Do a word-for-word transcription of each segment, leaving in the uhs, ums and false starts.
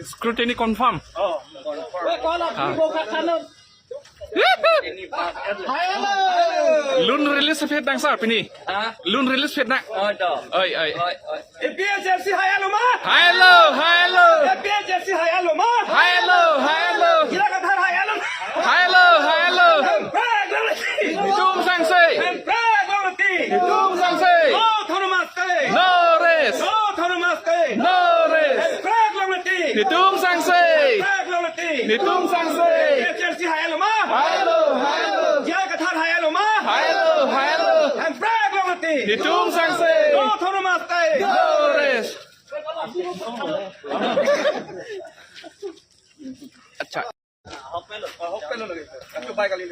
Scrutiny confirm. Ha. Lun release phet nang sir pini. Ha? Lun release phet nang. Oh, do. Oi, oi. Oi, oi. A P H L C hai alo ma? Hai alo, hai alo. A P H L C hai alo ma? Hai alo, hai alo. Jila Kathar hai alo. Hai alo, hai alo. Hemprek longle ti. Netum sangse. Hemprek longle ti. Netum sangse. No autonomous state. No rest. No autonomous state. No rest. Hemprek longle ti. Netum sangse. Hemprek longle ti. Netum sangse. A P H L C hai alo ma? Hai alo, hai alo. Jiya Kathar hai alo ma? Hai alo, hai alo. Hemprek longle ti. Netum sangse. No autonomous state. No rest. Acha.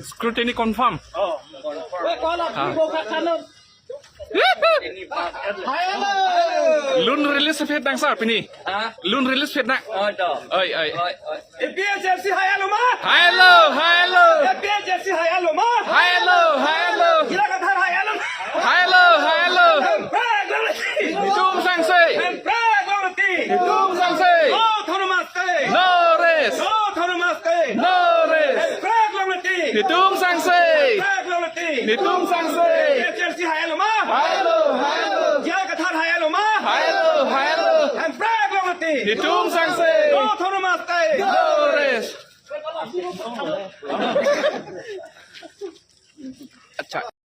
Scrutiny confirm. Ha. Lun release phet nang sir pini. Ha? Lun release phet nang. Oh, do. Oi, oi. Oi, oi. A P H L C hai alo ma? Hai alo, hai alo. A P H L C hai alo ma? Hai alo, hai alo. Jiya Kathar hai alo. Hai alo, hai alo. Hemprek longle ti. Netum sangse. Hemprek longle ti. Netum sangse. No autonomous state. No rest. No autonomous state. No rest. Hemprek longle ti. Netum sangse. Hemprek longle ti. Netum sangse. A P H L C hai alo ma? Hai alo, hai alo. Jiya Kathar hai alo ma? Hai alo, hai alo. Hemprek longle ti. Netum sangse. No autonomous state. No rest. Acha.